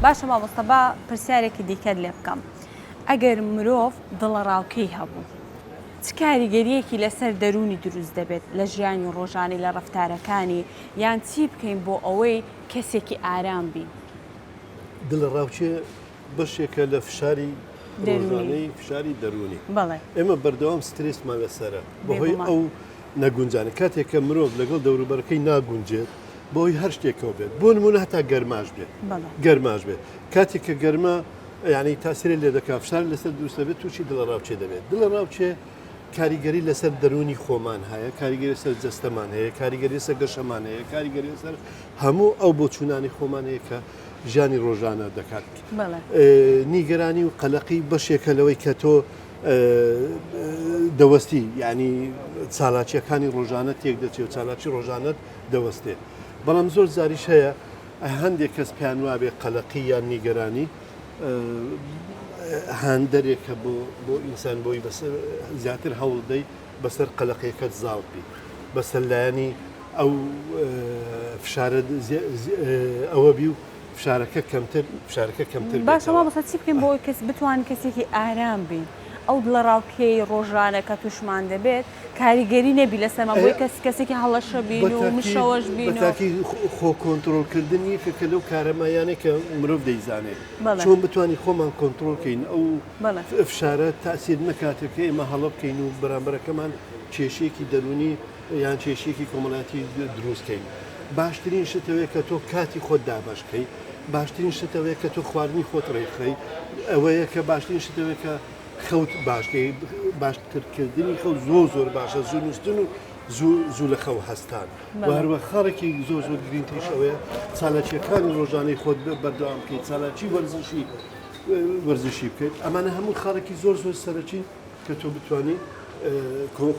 باشە مامۆستا با پرسیارێکی دیکەت لێ بکەم ئەگەر مرۆڤ دڵەڕاوکێی هەبوو چ کاریگەریەکی لەسەر دەروونی دروست دەبێت لە ژیانی ڕۆژانەی لە ڕەفتارەکانی یان چی بکەین بۆ ئەوەی کەسێکی ئارام بین؟ دڵەڕاوکێ بەشێکە لە فشاری ڕۆژانەی فشاری دەروونی ئێمە بەردەوام سترێسمان لەسەرە بەهۆی ئەو نەگونجانە کاتێک کە مرۆڤ لەگەڵ دەوروبەرەکەی ناگونجێت بۆی هەر شتێکەوە بێت بۆ نمونە هەتا گەرماش بێت گەرماش بێت کاتێک کە گەرمە یعنی تاسیرێ لێ دەکات فشار لەسەر دروست دەبێت تووشی دڵەڕاوکێ دەبێت دڵەڕاوکێ کاریگەری لەسەر دەروونی خۆمان هەیە کاریگەری سەر جەستەمان هەیە کاریگەری سەر گەشەمان هەیە کاریگەری سەر هەموو ئەو بۆچوونانی خۆمان هەیە کە ژیانی ڕۆژانە دەکات. نیگەرانی و قەلەقی بەشێکە لەوەی کە تۆ دەوەستی یعنی چالاکیەکانی ڕۆژانە تێک دەچێت و چالاکی ڕۆژانەت دەوەستێ بەڵام زۆر جاریش هەیە هەندێک کەس پێیان وابێ قەلەقی یان نیگەرانی هاندەرێکە بۆ بۆ ئینسان بۆی بەسەر زیاتر هەوڵ دەی بەسەر قەلەقیەکەت زاڵ بی بەسەر لایەنی ئەو فشارە ئەوە بی و فشارەکە کەمتر فشارەکە کەمتر باشە مامۆستا چی بکەین بۆ ئەوەی کەس بتوانین کەسێکی ئارام بین ئەو دڵەڕاوکێی ڕۆژانە کە تووشمان دەبێت کاریگەری نەبی لەسەرمان بۆی کەس کەسێکی هەڵەشە بین و مشەوەش بین و بەتاکی خۆ کۆنترۆڵکردن یەکێکە لەو کارەمایانەی کە مرۆڤ دەیزانێت چۆن بتوانین خۆمان کۆنترۆڵ کەین ئەو فشارە تاسیر نەکاتێت کە ئێمە هەڵە بکەین و بەرامبەرەکەمان کێشەیەکی دەروونی یان کێشەیەکی کۆمەڵایەتی دروست کەین باشترین شت ئەوەیە کە تۆ کاتی خۆت دابەش کەی باشترین شت ئەوەیە کە تۆ خواردنی خۆت ڕێکخەی ئەوەیە کە باشترین شت ئەوەیە کە خەوت باش کەی باشترکردنی خەو زۆر زۆر باشە زوو نووستن و زوو زوو لە خەو هەستان و هەروە خاڵێکی زۆر زۆر گرینگتریش ئەوەیە چالاکیەکانی ڕۆژانەی خۆت بەردەوام بکەیت چالاکی وەرزشی وەرزشی بکەیت ئەمانە هەموو خاڵێکی زۆر زۆر سەرەکی کە تۆ بتوانی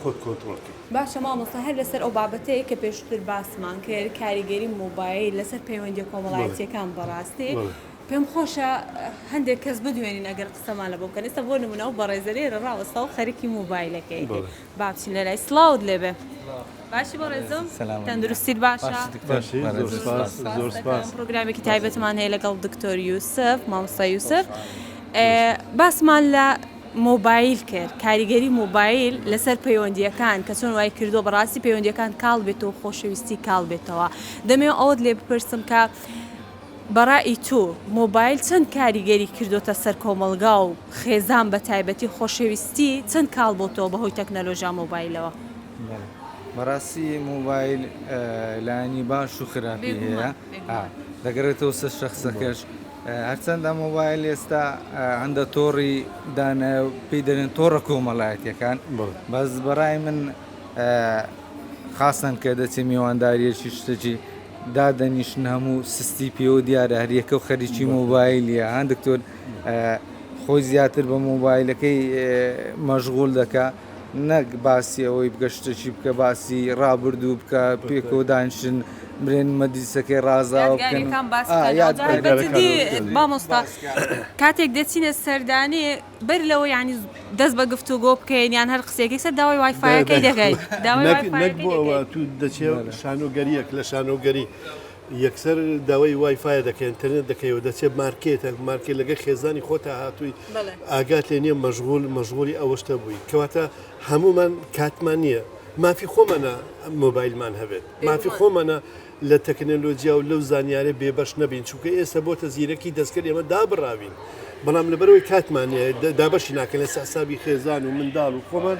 خۆت کۆنتڕۆڵ کەی. باشە مامۆستا هەر لەسەر ئەو بابەتەیە کە پێشتر باسمان کرد کاریگەری مۆبایل لەسەر پەیوەندیە کۆمەڵایەتیەکان بەڕاستی پێم خۆشە هەندێک کەس بدوێنین ئەگەر قسەمان لە بۆ بکەن ئێستا بۆ نمونە ئەو بەڕێزە لێرە ڕاوەستا و خەریکی مۆبایلەکەیەتی با بچین لەلای سڵاوت لێبێ باشی بەڕێزم تەندروستیت باشە زۆر سپاس پرۆگرامێکی تایبەتمان هەیە لەگەڵ دکتۆر یوسف مامۆستا یوسف باسمان لە مۆبایل کرد کاریگەری مۆبایل لەسەر پەیوەندییەکان کە چۆن وای کردووە بەڕاستی پەیوەندییەکان کاڵ بێتەوە خۆشەویستی کاڵ بێتەوە دەمەوێت ئەوەت لێ بپرسم کە بەڕائی تۆ مۆبایل چەند کاریگەری کردۆتە سەر کۆمەڵگا و خێزان بە تایبەتی خۆشەویستی چەند کاڵ بۆتەوە بەهۆی تەکنەلۆژیا مۆبایلەوە؟ بەڵێ بەڕاستی مۆبایل لایەنی باش و خراپی هەیە دەگەڕێتەوە سەر شەخسەکەش هەرچەندە مۆبایل ئێستا هەندە تۆڕی دانایە و پێی دەرێن تۆڕە کۆمەڵایەتیەکان بەس بەڕای من خاستان کە دەچێ میوانداریەکی شتێکی دادەنیشن هەموو سستی پێوە دیارە هەریەکە و خەریکی مۆبایلیە هەن دکتۆر خۆی زیاتر بە مۆبایلەکەی مەشغول دەکا نەک باسی ئەوەی بکە شتێکی بکە باسی ڕابردوو بکە پێکەوە دانیشن برێن مەجلیسەکەی ڕازاوە بکەن یادگاریەکان باس ئا بکەن یاد ئەوجا بە جدی یادگارەکان مامۆستا کاتێک دەچینە سەردانی بەر لەوە یانی دەست بە گفتوگۆ بکەین یان هەر قسەیەک یەکسەر داوای وایفایەکەی دەکەین داوای نەک نەک وایفایەکەی بۆ ئەوە دەکەین تو دەچێ شانۆگەریەک لە شانۆگەری یەکسەر داوای وایفای دەکەی ئینتەرنێت دەکەیەوە دەچێت مارکێتە مارکێت لەگەڵ خێزانی خۆتا هاتووی ئاگات لێ نییە مەشغول مەشغولی ئەوە شتە بووی کەواتە هەمومان کاتمان نییە مافی خۆمانە مۆبایلمان هەبێت مافی خۆمانە لە تەکنەلۆجیا و لەو زانیارە بێبەش نەبین چونکە ئێستا بۆتە زیرەکی دەستکرد ئێمە دابڕاوین بەڵام لەبەرەوەی کاتمان دابەشی ناکەن لە حسابی خێزان و منداڵ و خۆمان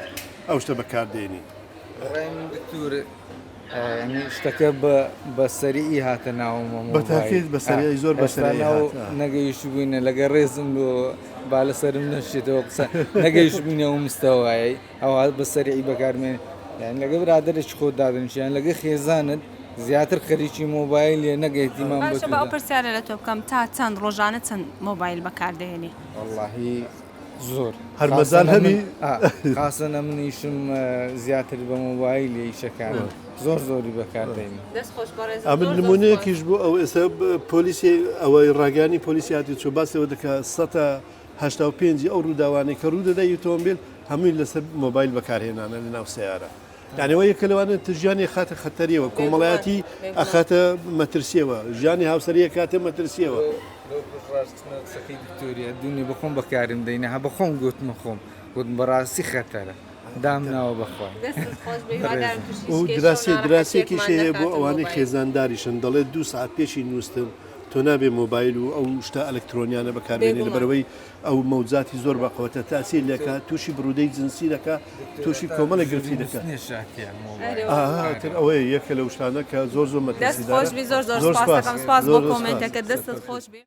ئەو شتە بەکاردێنین. ڕای من دکتۆر یانی شتەکە بە بە سەریعی هاتە ناومە بە تاکید بە سەریعی زۆر بە سەریعی ناو هات. نەگەیشتبووینە لەگە ڕێزم لۆ با لەسەرم نەشێتەوە قسە نەگەیشتبووینە ئەو مستەوایەی ئەوها بە سەریعی بەکارمێن یان لەگە برادەرێکی خۆت دادەنیشی یان لەگە خێزانت زیاتر خەریکی مۆبایلێ نەک ئیهتیمام بە باشە با ئەو تۆ پرسیارە لە تۆ بکەم تا چەند ڕۆژانە چەند مۆبایل بەکاردەهێنی؟ وەڵاهی زۆر هەر مەجال هەبی خاسەنە منیشم زیاتر بە مۆبایل ئیشەکانم زۆر زۆری بەکار دێنم. دەست خۆش بەڕێزم ئەمن زۆر زۆر سوپاس. نمونەیەکیش بۆ ئەو ئێستا پۆلیسی ئەوەی ڕاگەیانی پۆلیسی هاتی چۆ باس لەوە دەکا سەتا 85 ی ئەو ڕووداوانەی کە ڕوو دەدای ئۆتۆمبیل هەمووی لەسەر مۆبایل بەکارهێنانە لە ناو سەیارە یعنی ئەوە یەکە لەوانە ژیانی خاتە خەتەریەوە کۆمەڵایەتی ئەخاتە مەترسیەوە ژیانی هاوسەری ئەکاتە مەترسیەوە. لەو پشتڕاستکردنەوە قسەکەی دکتۆریە دونێ بەخۆم بەکارم دەینە هە بەخۆم گوتمە خۆم گوتم بەڕاستی خەتەرە دام ناوە بەخوای. دەستت خۆش بێ هیوادارم تووشی و هیچ کێشە و دراسێ دراسێکیش ناڕەحەتیەکمان هەیە بۆ نەکاتن ئەوانەی مۆبایل. خێزانداریشن دەڵێت دوو سەعات پێشی نووستن تۆ نابێ مۆبایل و ئەو شتە ئەلکترۆنیانە بەکاربێنی بێگومان. لەبەرئەوەی ئەو مەوجاتی زۆر بەقوەتە تاسیر لێکا تووشی برودەی جنسی دەکا تووشی کۆمەڵێک گرفتی دەکا. ئاها تر ئەوەیە یەکە لەو شتانە کە زۆر زۆر دەست مەترسیدارە خۆش بی زۆر زۆر زۆر سپاس سپاس دەکەم سپاس بۆ زۆر زۆر سپاس کۆمێنتەکەت دەستت خۆش بی.